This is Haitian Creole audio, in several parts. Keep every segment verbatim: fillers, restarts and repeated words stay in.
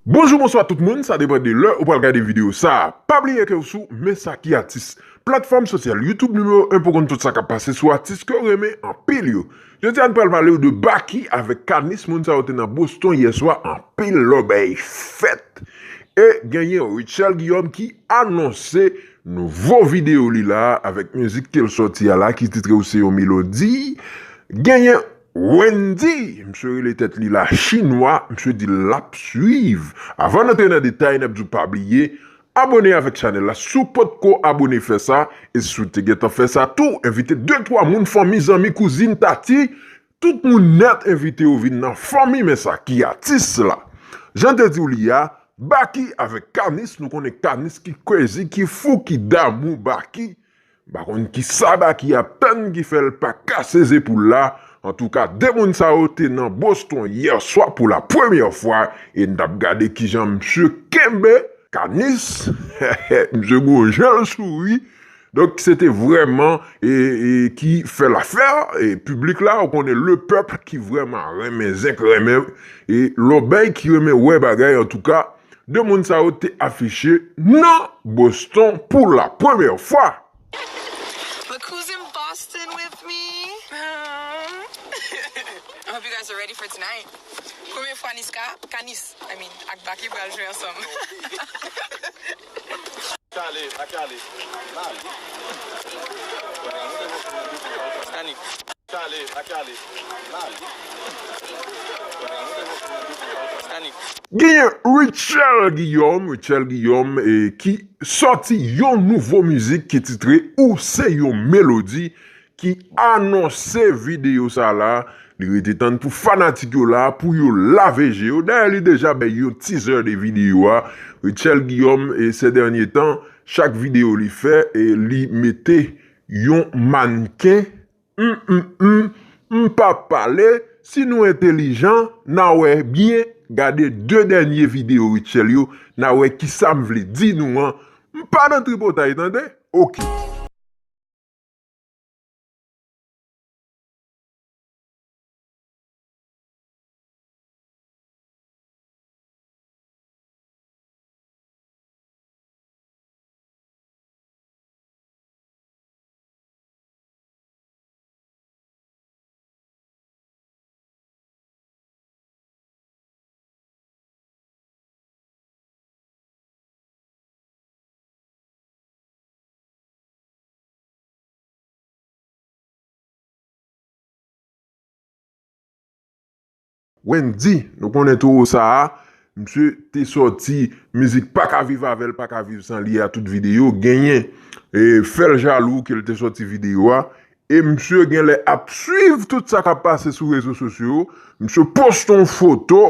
Bonjou, bonswa tout moun, sa depann de lè ou pral gade videyo sa a. Pa bliye ke w sou Men Sa Ki Atis, platfòm sosyal YouTube nimewo en pou konn tout sa k ap pase sou atis ke w renmen anpil yo. Jodi a, n pral pale w de Baky avèk Kanis, moun sa yo te nan Boston yè swa, anpil lòbèy fèt. E genyen Rutshelle Guillaume ki anonse nouvo videyo li la avèk mizik ke l sòti a la ki titre Ou Se Yon Melodi. Genyen Wendyy, misye rele tèt li la Chinwa, misye di l ap swiv. Avan n antre nan detay, n ap di w pa bliye abòne avèk chanèl la si w potko abòne, fè sa, e si w te gentan fè sa tou, envite de twa moun, fanmi, zanmi, kouzin, tati, tout moun nèt, envite yo vin nan fanmi Men Sa Ki Atis la. Jan te di w li a, Baky avèk Kanis, nou konnen Kanis ki crazy, ki fou, ki damou Baky. M pa konn kisa Baky ap tann ki fè l pa kase ze pou l la. Antouka, de moun sa yo te nan Boston yè swa pou la premyè fwa, e n t ap gade kijan misye kenbe Kanis. Misye gon jan l souri. Donk, se te vrèman, e, e, ki fè lafè, e, piblik la, ou konnen le pèp ki vrèman renmen zenk, renmen, e, lòbèy, ki renmen wè bagay, antouka, de moun sa yo te afiche nan Boston pou la premyè fwa. Look who's in Boston with me. I hope you guys are ready for tonight. Premye fwa Niska, Kanis, I mean, ak Baky pral jwe ansanm. Kale, a kale. Ani. Kale, a kale. Ani. Genyen Rutshelle Guillaume, Rutshelle Guillaume, e, ki sòti yon nouvo mizik ki titre Ou Se Yon Melodi, ki anonse videyo sa la. Li rete tann pou fanatik yo la, pou yo lave je yo. Dayè, li deja bay yon teaser de videyo a. Rutshelle Guillaume, e, ces derniers temps, chak videyo li fè, e, li mete yon mannken. M, m, m, m p ap pale. Si nou entelijan, n a wè byen. Gade de dènye videyo Rutshelle yo, n a wè kisa m vle di nou an. M pa nan tripotay, tande? Oke. Wendyy, nou konnen towo sa a, misye te sòti mizik Pa Ka Viv Avè L, Pa Ka Viv San Li a, tout videyo, genyen, e, Fè L Jalou ke l te sòti videyo a, e misye genlè ap swiv tout sa k ap pase sou rezo sosyo yo, misye poste yon foto,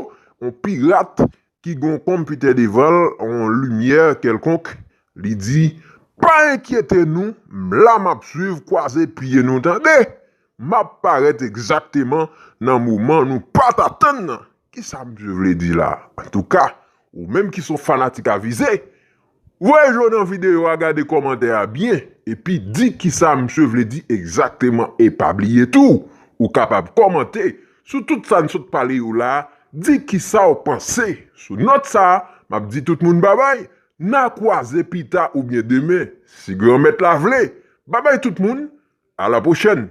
yon pirat, ki gen yon konpitè devan l, yon limyè kèlkonk, li di, "Pa enkyete nou, m la m ap swiv, kwaze pye nou, tande! M ap parèt egzakteman nan moman nou pa t atann nan." Kisa misye vle di la? Antouka, ou menm ki se yon fanatik avize, voye je w nan videyo a, gade kòmantè a byen, epi di kisa misye vle di egzakteman. E pa bliye tou, ou kapab kòmante sou tout sa n sot pale yo la a, di kisa w panse. Sou nòt sa a, m ap di tout moun babay, n a kwaze pita oubyen demen, si Granmèt la vle. Babay tout moun, a la pwochèn.